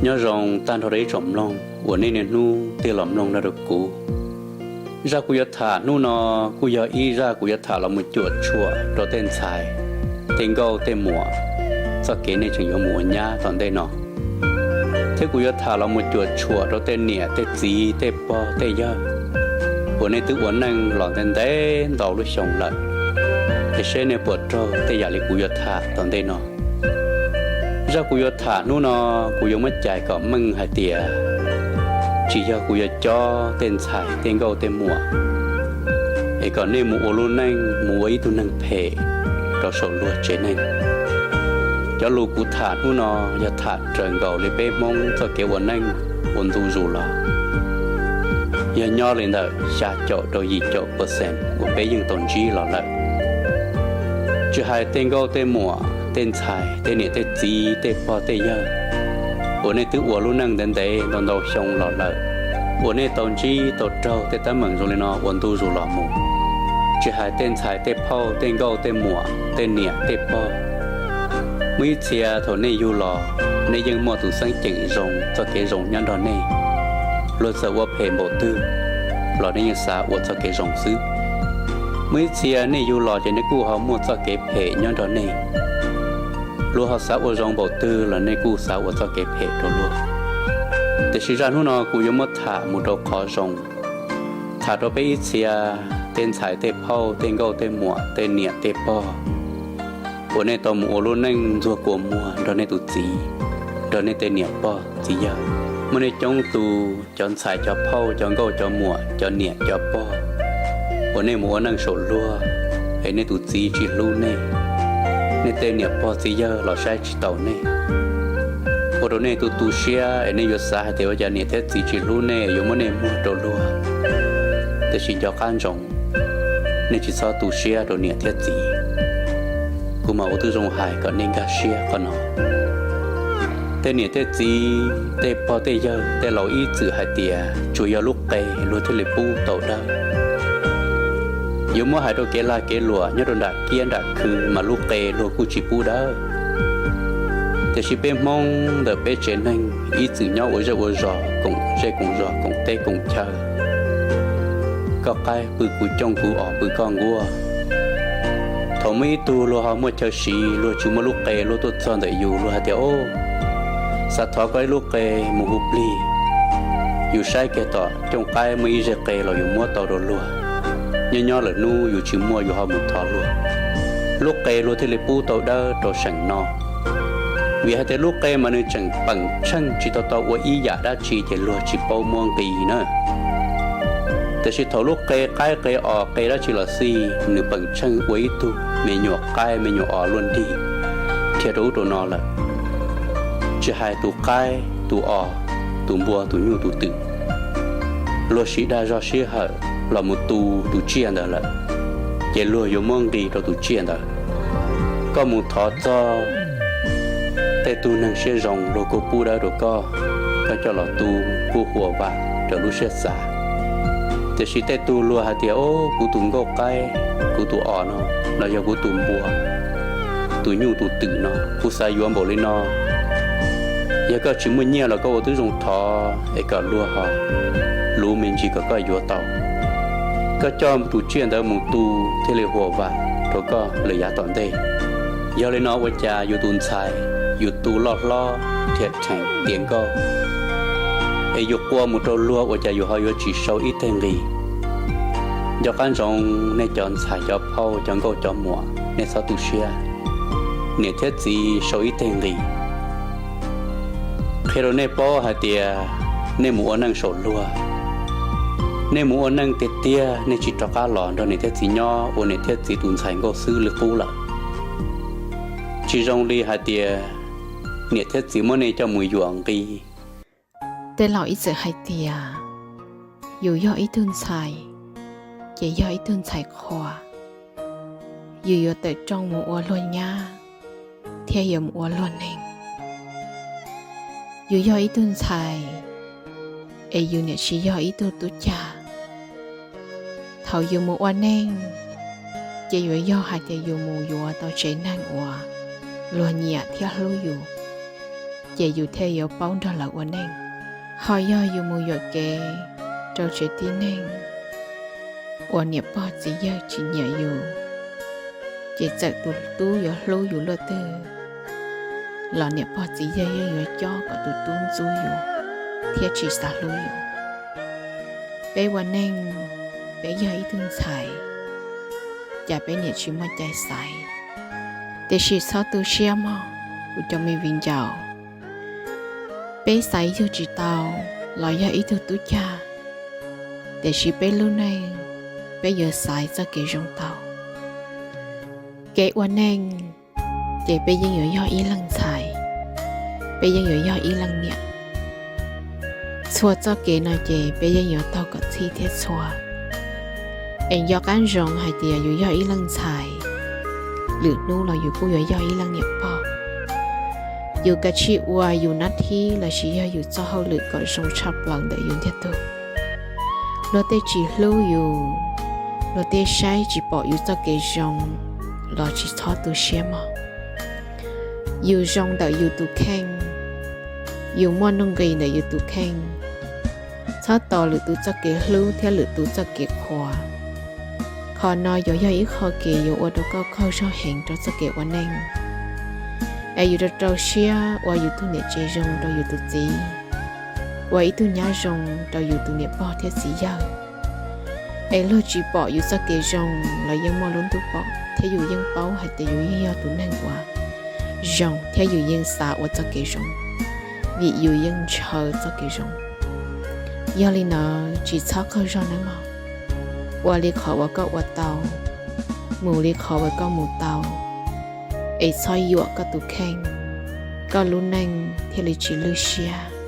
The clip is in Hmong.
Nyob zoo tag nrho rau ib tsoom mloog uas nej niaj hnub tig los mloog nrog rau kuv. Zaj kuv yuav tham hnub no kuj yog ib zaj kuv yuav tham los mus cuam tshuam rau tej ntxhais, tej nkauj tej muam, txoj kev nej tseem yuav mus ua nyab tom ntej no. Thiab kuv yuav tham los mus cuam tshuam rau tej niam tej txiv tej pog tej yawg uas nej twb ua neej los ntev ntev ntau lub xyoo lawm, es seb nej puas raug tej yam li kuv yuav tham tom ntej no. Zaj kuv yuav tham hnub no, kuv yuav muab cais kom meej hais tias tsis yog kuv yuav cob tej ntxhais tej nkauj tej muam es kom nej mus ua lub neej mus ua ib tug neeg phem rau saum luag tsev neeg. Cov lus kuv tham hnub no yog tham raws nkaus li peb Hmoob txoj kev ua neej ua ntu zus los, yog nyob li ntawm xya caum rau yim caum percent uas peb yeej tau ntsib los lawm. Tsis hais tej nkauj tej muam, tej ntxhais, tej niam tej txiv, tej pog tej yawg uas nej twb ua lub neej ntev ntev ntau ntau xyoo los lawm, uas nej tau ntsib tau raug tej teeb meem zoo li no ua ntu zus los mus. Tsis hais tej ntxhais tej phauj tej nkauj tej muam tej niam tej pog, muaj ib txhia thaum nej yug los, nej yeej muaj tus xeeb ceem zoo txoj kev zoo nyob nrog nej. Luag txawm ua phem npaum twg los nej yeej xav ua txoj kev zoo xwb. Muaj ib txhia nej yug los ces nej kuj ho muaj txoj kev phem nyob nrog nej. Luag ho xav ua zoo npaum twg los nej kuj xav ua txoj kev phem rau luag. Tiam sis zaj hnub no kuv yuav muab tham mus rau qhov zoo, tham rau peb ib txhia tej ntxhais tej phauj tej nkauj tej muam tej niam tej pog uas nej tau mus ua lub neej ntxuag kua muag nrog nej tus txiv, nrog nej tej niam pog txiv yawg. Muaj nej coob tus cov ntxhais cov phauj cov nkauj cov muam cov niam cov pog uas nej mus ua neej saum luag es nej tus txiv tsis hlub nej, nej tej niam pog txiv yawg los saib tsis taus nej, ua rau nej tu tu siab es nej yuav xav hais tias ua cas niam thiab txiv tsis hlub nej yuav muab nej muag rau luag. Tiam sis nco qab ntsoov, nej tsis txhob tu siab rau niam thiab txiv. Kuv mam ua tib zoo hais kom nej nkag siab qhov no. Tej niam tej txiv tej pog tej yawg tej laus ib txwm hais tias tsuas yog lub qe luag thiaj li pub tau dawb. Yuav muab hais rau kev lag kev luam nyob rau nram kiab nram khw mas lub qe luag kuj tsis pub dawb. Tiam sis peb Hmoob ntawm peb tsev neeg ib txwm nyob ua zej ua zos koom zej koom zos koom teb koom chaw, koj qaib pw kuv cooj kuv os pw koj nkuaj. Thaum muaj ib tug luag ho muaj chaw siv luag tsis muaj lub qe luag tuaj txog ntawm yus luag hais tias, Xav thov koj ib lub qe mus hu plig, yus saib kiag tom cooj qaib muaj ib zeg qe los yus muab tau rau luag. Nyob nyob lawm hnub yus tsis muaj yus ho mus thov luag, lub qe luag thiaj li pub tau dawb rau seem no. Vim hais tias lub qe mas nws tseem peem tsheej tsis tau tau ua ib yam dab tsi ces luag tsis paub muab nqi na. Tiam sis thaum lub qe qaib qe os qe dab tsi los xij nws peem tsheej ua ib tug me nyuam qaib me nyuam os luaj nrig dhia rau ub rau no lawm. Tsis hais tus qaib tus os, tus npua tus nyuj tus twm, luag siv dag zog sij hawm los mus tu tus tsiaj ntawd lawm, ces luag yuav muab nqi rau tus tsiaj ntawd. Koj mus thov txog tej tug neeg siab zoo luag kuj pub dawb rau koj, koj coj los tu kuj huam vam raws lub siab xav. Tiam sis tej tug luag hais tias, Kuv tus nkauj qaib, kuv tus os no, los yog kuv tus npua, tus nyuj tus twm no, kuv xav yuav npaum li no. Yog koj tsis muaj nyiaj los koj ua tib zoo thov es kom luag ho luv me ntsis kom koj yuav tau. Koj coj tus tsiaj ntawd mus tu thiaj li huam vam rau koj lwm yav tom ntej. Yog li no ua cas yus tus ntxhais yus tu loj hlob thiab rheev tiav nkauj, es yus qua mus rau luag ua cas yus ho yuav tsis sau ib teg nqi? Nco qab ntsoov nej cov ntxhais cov phauj cov nkauj cov muam, nej txhob tu siab, niam thiab txiv sau ib teg nqi. Qhia rau nej paub hais tias nej mus ua neej saum luag, nej mus ua neej tiag tiag nej tsis rov qab los nrog niam thiab txiv nyob ua niam thiab txiv tus ntxhais nkauj xwb li qub lawm. Tsis zoo li hais tias niam thiab txiv muab nej coj mus yuam nqi. Tej laus ib txwm hais tias, yus yog ib tug ntxhais, ces yog ib tug ntxhais qhua, yus yuav tawm rooj mus ua luag nyab, thiab yuav mus ua luag neeg. Yus yog ib tug ntxhais, es yus niam tsis yog ib tug tub cag. Thaum yus mus ua neej, ces yuav yog hais tias yus mus yuav tau tsev neeg uas luag nyiam thiab hlub yus, ces yus thiaj yuav paub nrog lawv ua neej. Ho yog yus mus yuam kev rau tsev tib neeg uas niam pog txiv yawg tsis nyiam yus, ces txawm tus tub yuav hlub yus luaj twg los niam pog txiv yawg yeej yuav cob kom tus tub ntxub yus thiab tsis xav hlub yus. Peb ua neej, peb yog ib tug ntxhais, cas peb niam tsis muaj cai xaiv. Tiam sis txhob tu siab mog kuv cov me viv ncaus. Peb xaiv yug tsis tau los yog ib tug tub cag, tiam sis peb lub neej, peb yuav xaiv txoj kev zoo tau. Kev ua neej, ces peb yeej yuav yog ib leeg ntxhais, peb yeej yuav yog ib leeg niam. Txhua txoj kev no ces peb yeej yuav taug kom txhij thiab txhua. Es nco qab ntsoov hais tias yus yog ib leeg ntxhais, lwm hnub los yus kuj yuav yog ib leeg niam pog. Yus kav tsij ua yus nab thib lossis yog yus txoj hauj lwm kom zoo tshaj plaws ntawm yus ntiag tug. Luag tej tsis hlub yus, luag tej saib tsis pom yus txoj kev zoo los tsis txhob tu siab mog. Yus zoo ntawm yus tus kheej, yus muaj nuj nqis ntawm yus tus kheej. Txhob tos lwm tus txoj kev hlub thiab lwm tus txoj kev qhuas. Qhov no yuav yog ib qho kev yuav ua rau koj qaug zog heev rau txoj kev ua neej. Es yus rau rau siab ua yus tus niam tsev zoo rau yus tus txiv, ua ib tug nyab zoo rau yus tus niam pog thiab txiv yawg. Es luag tsis pom yus txoj kev zoo los yeej muaj lub ntuj pom thiab yus yeej paub hais tias yus yeej yog tus neeg uas zoo thiab yus yeej xav ua txoj kev zoo, vim yus yeej ntshaw txoj kev zoo. Yog li ntawd tsis txhob qaug zog nawb mog. Ua li qhov uas koj ua tau, mus li qhov uas koj mus tau, es txhob yuam koj tus kheej, koj lub neej thiaj li tsis lwj siab.